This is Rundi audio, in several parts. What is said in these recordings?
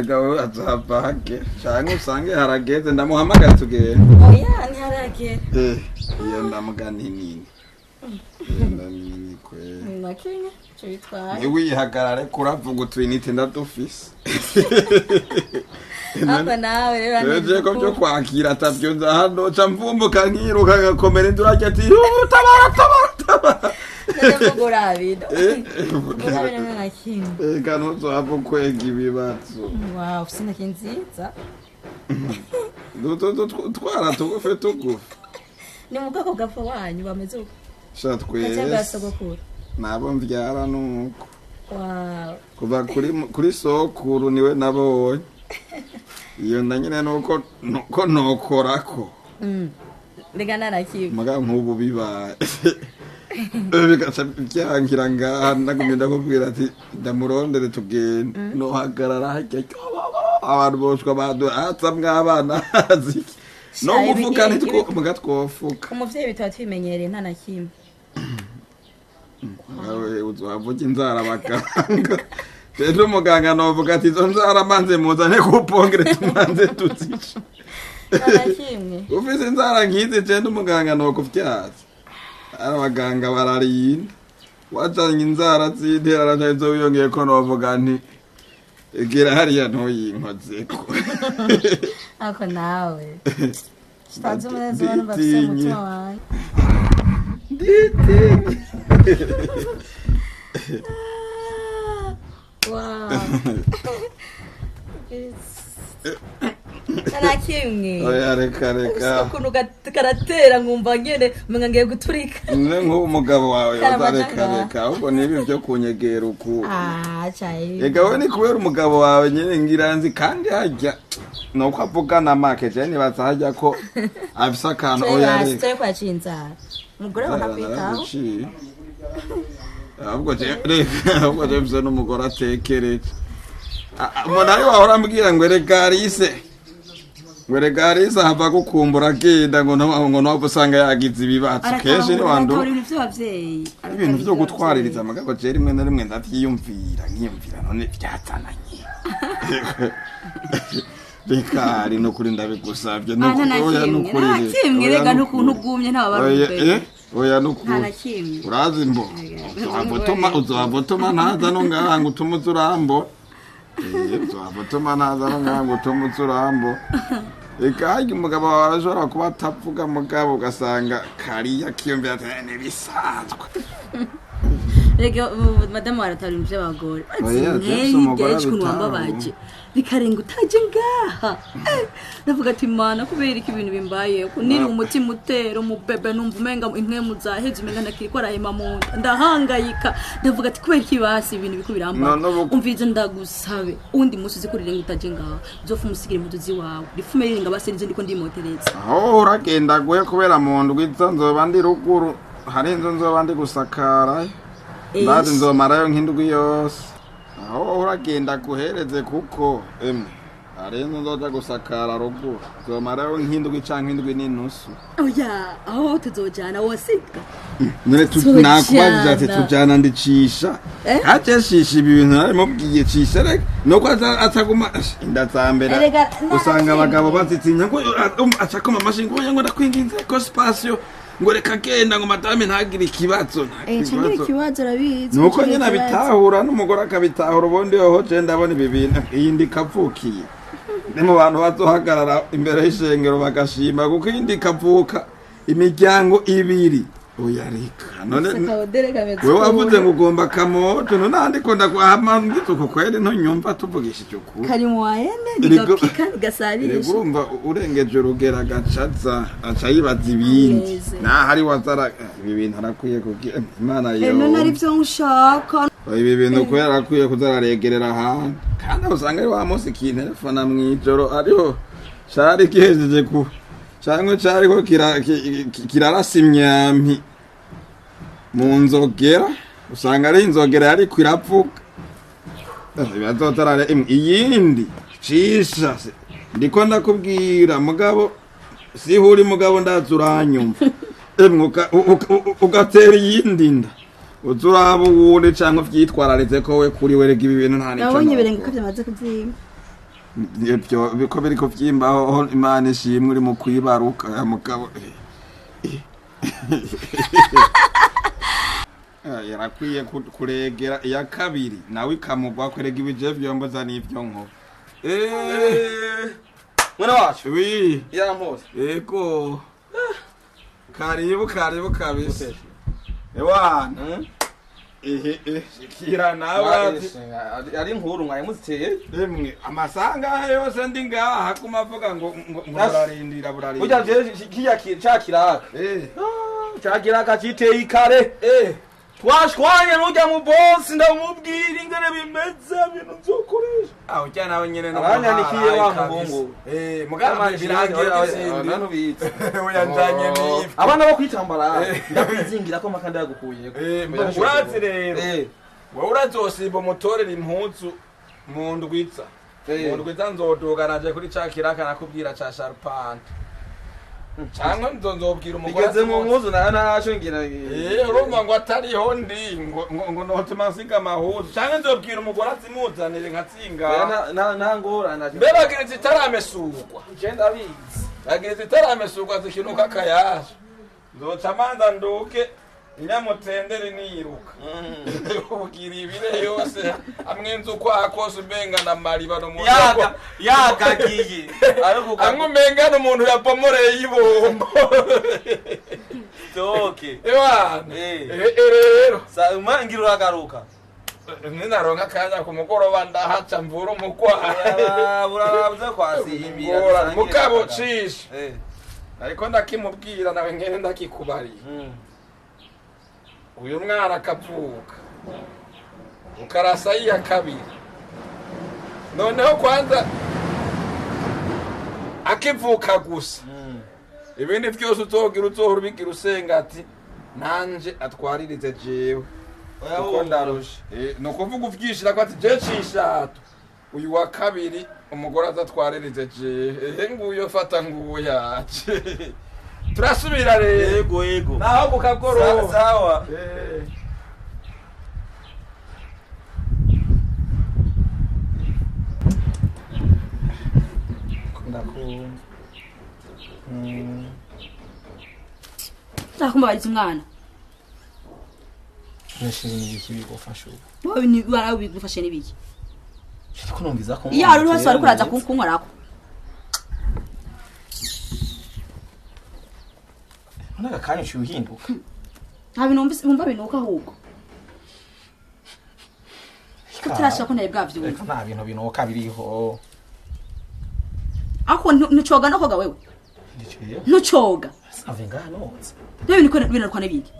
Erega wewe azohava hagera canke usange harageze, ndamuhamagara tugende. Oya, ntiharagera. Eh, iyo ndamuga ni nini, iyo nda nini kweli. Nakinye ico bitwaye. Ntiwihagarare kuravuga utwinite ndadufise. Ariko nawe rero. Eje ko byo kwakira atavyo nza hano ca mvumbuka nkiruka ngakomera indurarya ati: "Yuh, tabara, tabara, tabara!" Ndavuga urabino. Eh, Urabino na kimwe. Eka ntuzohava ukwega ibibazo. Wow, ufise intoki nziza. Twara tugufi tugufi. Ni mu bwoko bwa pfa wanyu bameze uko? Sha. Gace bwa Twese. sogokuru. Nabo mvyara nuko. Kuva kuri sokuru niwe nabonye iyo nda nyine, nuko nokorako. Rega nta kimwe. Muga nk'ubu bibaye bigaca byangira ngaha, ndagumye ndakubwira ati ndamurondere tugende, nohagarara harya abantu boshwa baduhatsa mw'abana haziki no Sha, gufuka ntitwo muga twofuka. Umuvyeyi bitaba tubimenyereye, nta na kimwe. Nawe uzohava inzara abaganga, rero umuganga novuga ati izo nzara manze muzane kupongere tumanze tuzice. Nta na kimwe. Ufise inzara nk'izi je umuganga nokuvyaza, ari abaganga bararinda wazanye inzara z'intera nazo wiyongeye ko novuga nti gira hariya ntuyinkozeko. Ariko nawe tutazi umunezero numva afise mu mutima wanjye. Nditinye. Wow, nta na kimwe. Oya, reka reka. Ukuntu karatera nkumva nyene umenga ngiye guturika. None nk'ubu umugabo wawe yoza. Karamaja Reka. ngaha. Reka ahubwo nibi byo kunyegera uku. Ah, cayi. Ega we ni kubera umugabo wawe nyene ngira nzi kandi harya nuko avugana make, je nibaza harya ko afise akantu. Oya, reka. Turi kwaciye inzara, umugore wawe ntakwitaho. Naraguciye. Ahubwo je reka, ahubwo je mfise n'umugore atekereje. Umuntu ari wahora ambwira ngo erega Alice, ngo erega Alice ahava gukumbura agenda, ngo ntuhave usanga yagize ibibazo kenshi niwandu. Aratahura ibintu vy'abavyeyi. Ibintu vyo gutwaririza amagabo, je rimwe na rimwe ndavyiyumvira nkiyumvira none vyazananye. Reka ari nukuri ndabigusavye. Ah, nta na Oya, kimwe. nukuri. Nta kimwe. Oya, Rega nukuri. n'ukuntu ugumye nta Oya, barumbere. oya. Nta Nukuri. na kimwe. Urazi mbo uzohava utuma ntaza no ngaha ngo utume uza urambo. Uzohava utuma ntaza no ngaha ngo utume uza urambo. Eka harya umugabo wawe arashobora kuba atavuga, mugabo ugasanga kariya kiyumvira ati: "Eh, ntibisanzwe." Rega ubu madamu aratahura ibintu vy'abagore. Oya, James, umugore Ukuntu abitahura. wambabaje bikarenga utaje ngaha. Ndavuga ati: "Mana, kubera iki ibintu bimbayeho?" Niri umutima utera umubebe, numva umenga impwemu zaheze, umenga ndakiriko arahema mu nda, ndahangayika. Ndavuga ati: "Kubera iki basi ibintu biko birambaho?" None ubu- Umviriza, ndagusabe, uwundi munsi uzi ko rirenga utaje ngaha, uzopfa umusigira impuzu ziwawe rifume rirenga, basi nizo ndiko ndimotereza. Aho uragenda guhe kubera mu ndwi iza nzoba ndi ruguru, hari inzu nzoba ndi gusakara, ndazi nzomarayo nk'indwi yose. Aho uragenda guhereze kuko emwe hari inzu nzoja gusakara ruguru, nzomarayo nk'indwi canke indwi n'inusu. Oya, aho tuzojana wosiga. None Tujana. nakubajije ati tujana ndicisha. Eh? Hace shisha ibi bintu narimubwiye cisha, reka nuko ataguma inda za mbere. Erega, Usanga abagabo bazitinya ngo acakoma amashi ngo oya, ngo ndakwinginze ko spasio, ngo reka genda, ngo madame ntagire ikibazo, ntagire Cangira ikibazo. ikibazo, urabizi. Nuko Cangira nyine ikibazo. abitahura n'umugore akabitahura, ubundi hoho je ndabona ibi bintu iyi kavukiye ni mu bantu bazohagarara imbere y'ishengero bagashima, kuko iyindi kavuka imiryango ibiri. Oya reka none. Akabodere kameze Wewe wavuze ukuntu. ngo ugomba kamoto, none andiko ndakwama ngize uko kweri ntunyumva tuvugishije ukuri. Kari mu wayene. Nigapika. Erega Gasarisha. urumva urengeje urugero agacaza aca yibaza ibindi. Yeze. Nahari wazara ibi bintu arakwiye kugira imana yo. None ari byo nshaka. Ibi bintu kubera arakwiye kuza araregerera ahantu, kandi aho usanga ari wa munsi kintelefona mw'ijoro ariho cari gihejeje ku canke cariko kirarasa imyampi mu nzogera, usanga ari inzogera yariko iravuga. Ibibazo iyindi cisha ndiko ndakubwira mugabo sihuri, mugabo ndaza uranyumva. Emwe ugatera iyindi nda uza uraba uwundi canke uvyitwararitse ko we kuri we. Rega ibi bintu nta nico Nabonye nokora. ibirenga ko byamaze kubyimba. Ibyo biko biri kuvyimbaho, Imana ishimwe uri mu kwibaruka ya mugabo. Yarakwiye kuregera iya kabiri nawe ikamugwa kwerega ibije vyomboza n'ivyo nko. Mwene wacu. Oui. Yarampose. Ego. Karibu karibu kabisa. Ewana. Ehe, shikira nawe ati. Ari inkuru mwari muziteye. Emwe amasanga yose ndi ngaha kuma avuga ngo burarindira Burya burarindira. je kiya ca kiraka. Ca kiraka citeye ikare. Twashwanye n'urya mu bosi ndamubwira ingene bimeze ibintu nzokoresha. Aho ujya nawe nyene no Abanyandikiye wa muhungu. Mugabo birangiye Izindi. izindi. Oya njanye n'ifu. Abana bo kwitambara ndakwizingira ko makanda yagukuyeko. Urazi rero. Wowe urazosimba umutorera impuzu mu ndwiza. Mu ndwiza nzoduga naje kuri ca kiraka nakubwira ca sharpante. Canke nzobwira umugore Bigeze mu mpuzu nayo ntaco ngira. Urumva ngo atariho ndi ngo notuma nsiga amahuzu canke nzobwira umugore azimuzanire nkatsinga. Nta ngorane. Mbe bagira zitaramesurwa. Je ndabizi. Bagira zitaramesurwa zikinuka akayaje. Nzoca manza nduke inyamutendere niruka. Ubwira ibire yose amwe nzu kwa kose umenga na mariba no muntu. Yaga yagagiye. Ariko amwe umenga n'umuntu yabomoreye ibombo. Toke. Ewana. Rero. Sa ngira uragaruka. Ninaronka akanya ku mugoroba ndahaca mvura umugwayi. Urabuze kwasimbira. Mugabo cisha. Ariko ndakimubwira nawe ngene ndakikubariye. Uyu mwana akavuka ukarasa iya kabiri, noneho kwanza akivuka gusa ibindi vyose uzogira uzohora ubigira usenga ati nanje atwaririze jewe kuko ndarushe. Ni ukuvuga uvyishira ko ati je cishato uyu wa kabiri umugore azatwaririze jewe, ehe nguyo fata nguyo yaje. Turasubira rero. Yego yego. Naho kukagoroba. Sawa. Ndakumva. Ndakumubariza umwana. Nashimye igiki bigufasha ubu. Wowe ni warabigufashe n'ibiki? Shit kunumviza ko. Iyo hari hose wariko uraza kunkorako. None akanya uciye uhinduka. Nta bintu numva binuka ahubwo. Kutarashaka ko ntari bwavyumva. Reka nta bintu binuka biriho. Ako ntucoga no koga wewe. Ndiciye. Ntucoga. Save ngano. None bintu binarukwa n'ibiki?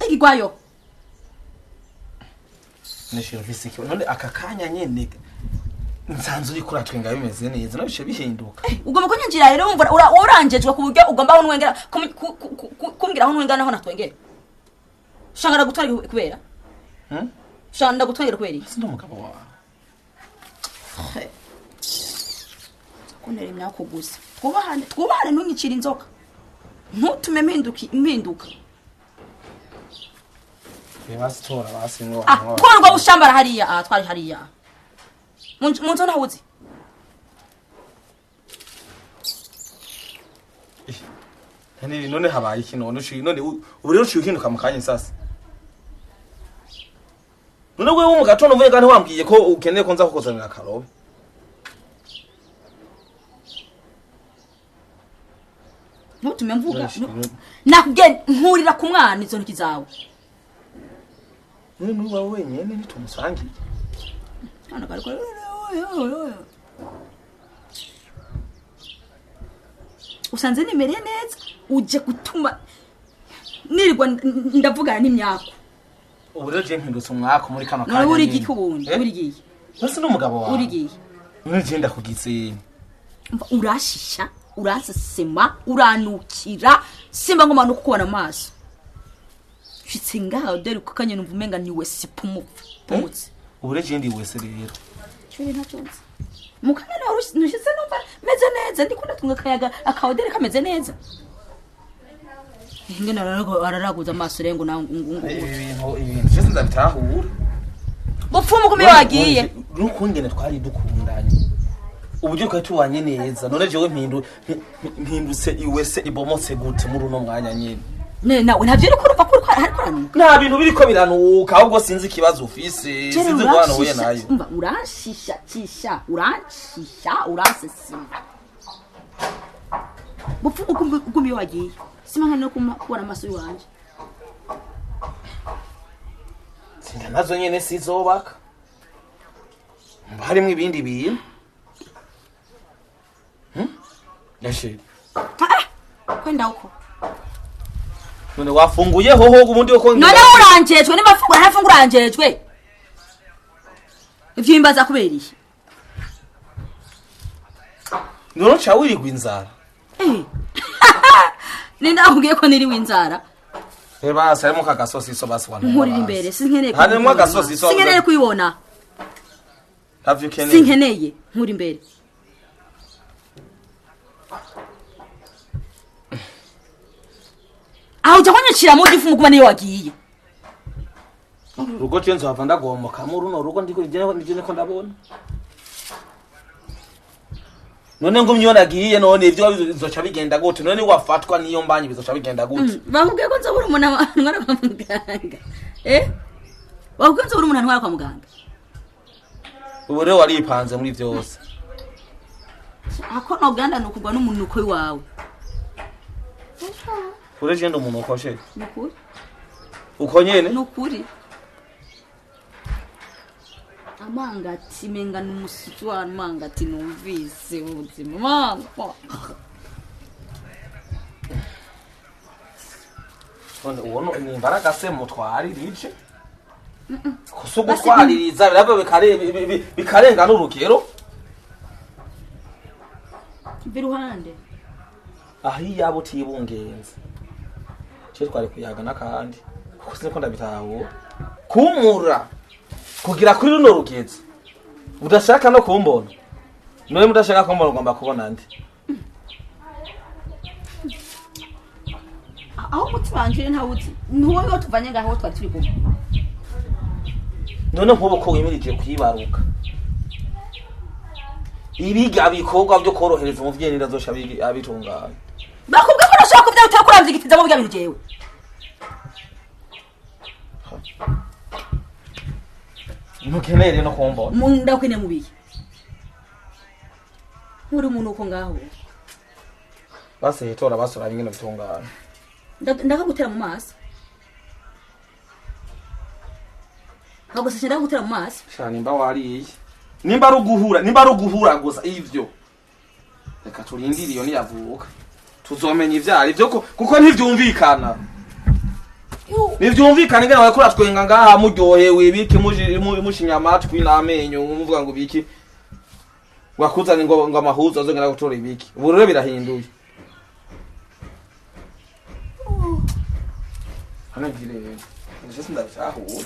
Igwayo. Nishira mfise iki none aka kanya nyene nsanze uri kuratwenga bimeze neza nabishe bihinduka. Ugomba kunyinjira rero wumva urangejwe ku buryo ugomba aho nwengera kumbwira aho nwengera naho natwengera. Shanga ndagutwara kubera? Shanga ndagutwara kubera iki? Sindi umugabo wawe. Kuntera imyako gusa. Twubahane, twubahane ntunyicire inzoka. Ntutume mpinduka. Basitora basinwa. Twarwa bushambara hariya, twari hariya. Munzo ntawuzi. None none habaye iki none uci none ubu rero uciye uhinduka mu kanya sasa. None wewe mu gatondo mvuye kandi wambwiye ko ukeneye ko nza kukozanira akarobe. Ntutume mvuga. Nakubwiye nkurira ku mwana izo ntoki zawe. None nuba wenyene nitumusangiye. Hano kariko. Usanze nimereye neza uje gutuma nirirwa ndavugana n'imyako. Ubu rero je mpindutse umwako muri kano kanya. None uri igiki ubundi? Uri igihe? Nasi n'umugabo wawe. Uri igihe? None je ndakugize. Urashisha, urasesema, uranukira, simba ngoma no kukubona amaso. Shitse ngaho dore ko kanye numva umenga ni wese pumutse. Ubu rero je ndi wese rero. Cyo ntacyo nzi. Mukanya nawe nushize numva meze neza ndikunda tunga kayaga akaodere kameze neza. Ingene araraguza amaso rengo na ngungu. Ibintu ibintu cyose ndabitahura. Bupfumu kume wagiye. Nukungene twari dukundanye, uburyo twari tubanye neza, none jewe mpindutse iwese ibomotse gute muri uno mwanya nyene? Ne nawe ntavyo uriko urumva ko uriko hariko haranuka? Nta bintu biriko biranuka, ahubwo sinzi ikibazo ufise, sinzi ingorane uhuye nayo. Umva, uranshisha cisha, uranshisha, uransesema. Bupfu uguma iyo wagiye. Sima nka no kubona amaso yiwanje. Sinda nazo nyene sizobaka, mba harimwo ibindi bintu. Yashira. Kwenda uko. None wafunguye hoho ubundi uko? None uranjejwe nimba fungura, ntafungura, uranjejwe. Ivyo bimbaza kubera iki? None uca wirigwa inzara? Eh. Ninda akubwiye ko niriwe inzara? Basi harimo kagasosiso, basi wa. Nkurira imbere, sinkeneye. Harimo agasosiso. Sinkeneye kuyibona. Ntavyo ukeneye? Sinkeneye, nkuri imbere. Aho ujya kunyicira mu gifu muguma niyo wagiye. Urugo je nzohava ndagomoka muri runo rugo, ndiko nivyo niko ndabona. None ngumye iyo nagiye, none ivyo bizoca bigenda gute? None wafatwa niyo mbanyi, bizoca bigenda gute? Bakubwiye ko nzobura umuntu antwara kwa muganga? Eh, bakubwiye ko nzobura umuntu antwara kwa muganga? Ubu rero waripanze muri vyose. Ako noganda ni ukugwa n'umunuko wawe. Ure je ndi umuntu ukoshe? Ni ukuri. Uko nyene? Ni ukuri, amangati menga ni umusutsi w'amangati, numvise ubuzima manga. None uwo ni imbaraga se mutwaririje? Kusa ugutwaririza birava bikarenga n'urugero. Mva iruhande. Aho iyaba utibungenze, ce twari kuyaga n'akandi, kuko siniko ndabitahura kumura kugira kuri runo rugezi udashaka no kumbona. None mudashaka kumbona, ugomba kubona ndi? Aho umutima wanje uri ntawuzi, ntuwo tuvanye ngaho twari turi kumwe. None nk'ubu ko wimirije kwibaruka, ibiga bikorwa byo korohereza umuvyeyi ndazosha abitunganya? Bakubwiye ko nashaka kuvyara utari kuramvyigikiza mu bya bintu jewe. Ntukeneye rero no kumbona? Ndakwine mubiye nkuri umuntu uko ngaho. Basi hitora, basura bingene bitunganya. Ndakagutera mu maso, nkagusesha, ndakagutera mu maso. Sha, nimba wariye, nimba ari uguhura, nimba ari uguhura gusa ivyo, reka turindire iyo niyavuka tuzomenya ivyo ari vyo, kuko ntivyumvikana, ntivyumvikana ingene bariko uratwenga ngaha muryohewe, ibiki, mushinya amatwi n'amenyo, muvuga ngo ibiki, wakuzanye ngo amahuzu azongera gutora ibiki. Ubu rero birahinduye. Hano ngire nje sindabitahura.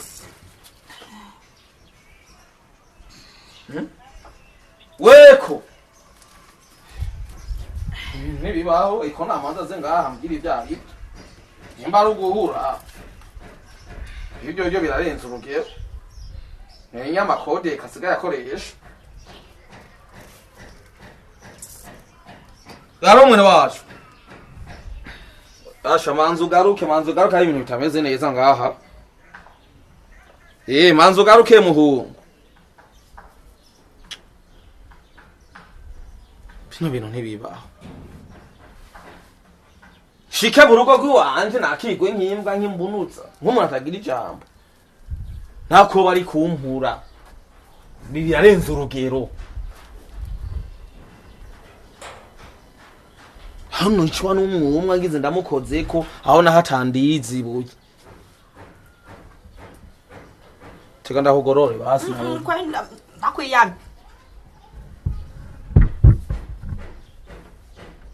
Weko ibintu ntibibaho, iko namanza aze ngaha mbwira ibyo ari byo. Nimba ari uguhura, ibyo byo birarenze urugero, ni amakode kasigaye akoresha. Rero mwene wacu, asha, manza ugaruke, manza ugaruke, hari ibintu bitameze neza ngaha. Manza ugaruke muhungu, bino bintu ntibibaho. Shike mu rugo rw'iwanje nakigwe nk'imbwa, nk'imbunutsa, nk'umuntu atagira ijambo, ntako bari kumpura. Ibi birarenze urugero. Hano ncwa n'umwumwe agize ndamukozeko, aho naho atandizibuye. Teka ndahugorore basi nawe. Ndakwiyamye.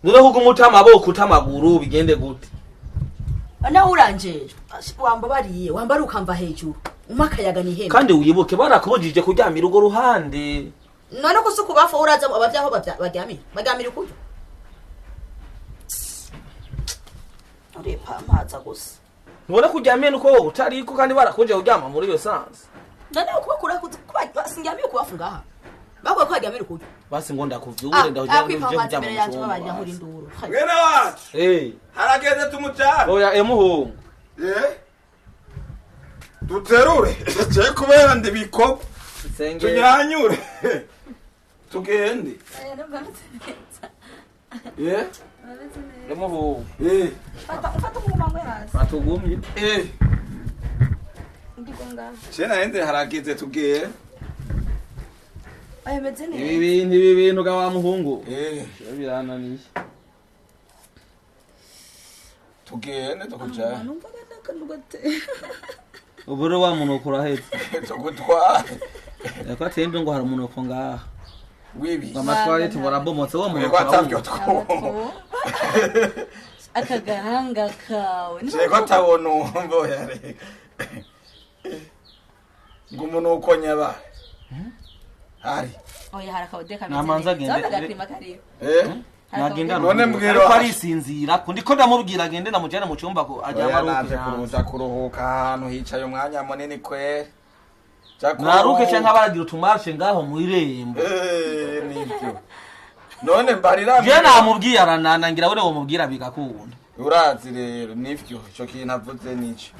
None kuko umuta amaboko, uta amaguru, bigende gute? Nawe uranjejwe, wambabariye, wambara ukamva hejuru, umpa akayaga nihembe. Kandi wibuke barakubujije kuryamira urwo ruhande. None ko si kubafa, uraza abavyaho baryamira, baryamira ukuryo, uripampaza gusa. Ntubona ko uryamiye nuko wowe utariko, kandi barakubujije kuryama muri iyo sansi. None ukuba Sinjyamiye kubafu ngaha. Bakwe ko hajyamira kurya. Basi ngo ndakuvyure ndahuja nduje kujya mu cyumba barira nkuri induru. Mwene wacu. Eh. Harageze tumucana. Oya emuhungu. Eh. Duterure. Je kubera ndibiko. Senge. Tunyanyure. Tugende. Eh. Emuhungu. Eh. Fata umumangwe hasi. Batugumye. Eh. Ndiko ngaha. Cena hende harageze tugende. Aya meze neza. Ibi bintu ga wa muhungu. Eh, birananiye. Tugende tukuja. Numva kantu gate. Uburo wa munuko urahetse. Tugutware. Yako atembe ngo hari umunuko ngaha. Wibi. Amatware tubarabomotse wo munuko. Yego atavyo two. Aka gahanga kawe. Yego atabona umbo yare. Ngo umunuko nyaba. Hari. Oya harakawudeka meze. Namanza agende. Zaga kariyo. Eh? Nagenda none mbwira ariko arisinzira kundi ko ndamubwira agende namujyana mu cyumba ko ajya amaruke. Kuruza kuruhuka ahantu hicaye umwanya munini kwere. Naruke cyangwa baragira utumarshe ngaho mu irembo. Eh nibyo. None mbarira. Je namubwiye aranana ngira we womubwira bigakunda. Urazi rero nivyo ico kintu avuze nico.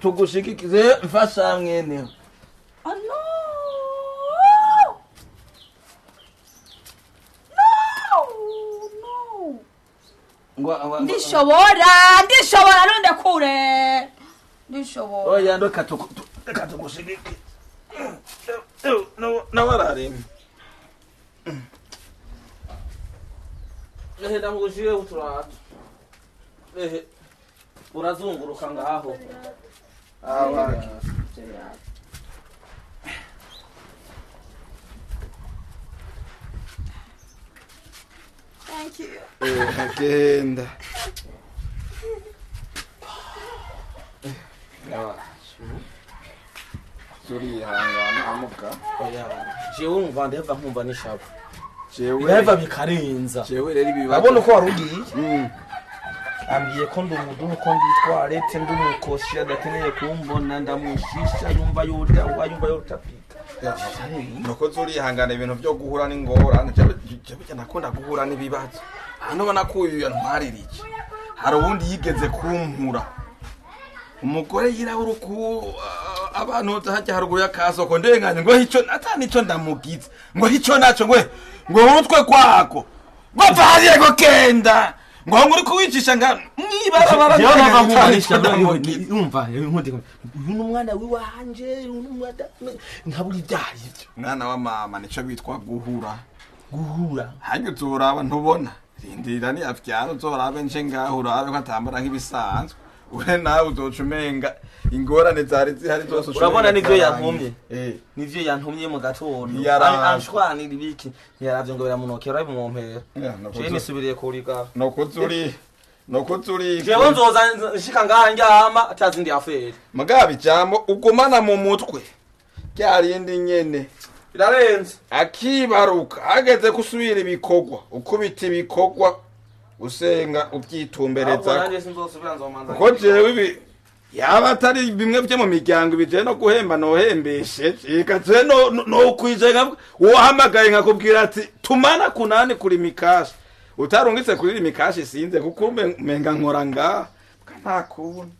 Tugushikikize mfasha mwene. Oh no. Ndishobora nonde kure. Ndishobora. Oya ndoka tugushigike. No nabararemye. Ehe ndamugushiye uturata. Ehe urazunguruka ngaho. Awa. Thank you. Genda. Turihangana amuka. Oya. Jewe umva ndeva nkumva nishabo. Jewe ndeva bikarenza. Jewe rero ibibazo. Abona uko warugiye. Ambwiye ko ndumuduha ko nditwarete ndumukoshi adakeneye kumbona ndamushisha yumva yoda yumva yotapika. Nuko zurihangana ibintu byo guhura n'ingorane. Jewe nakunda guhura n'ibibazo. Hano bana kuyu yantwarira iki. Hari ubundi yigeze kumpura. Umugore yirabura uku abantu hajya haruguru y'akasoko ndenganye ngo hico atani ico ndamugize ngo hico naco ngo ngo urutwe kwako ngo pfariye ngo kenda ngo nguri kuwicisha nga mwibarabara umva nkundi uyu numwana wiwanje numwana nkaburi ibyaha ivyo mwana wa mama nico bitwa guhura hanyuma uzoraba ntubona rindira ni afyara uzorabe nje ngaho urabe ko atambara nk'ibisanzwe ure nawe uzoca umenga ingorane zari zihari zose. Urabona nivyo yantumye nivyo yantumye mu gatondo anshwanira ibiki ntiyaravye ngo biramunokera bimumpera je nisubiriye kuriga nuko zuri jewe nzoza nshika ngaha ndyama atazindi afere mugabo ijambo ugumana mu mutwe ryarindi nyene birarenze akibaruka ageze kusubira ibikorwa ukubita ibikorwa usenga ubyitumbereza ko jewe ibi yaba atari bimwe byo mu miryango bije no guhemba nohembeshe ikaze no kwije wohamagaye nkakubwira ati tumana kunani kuri mikashi utarungitse kuri mikashi sinze kuko umenga nkora nga nta kubona.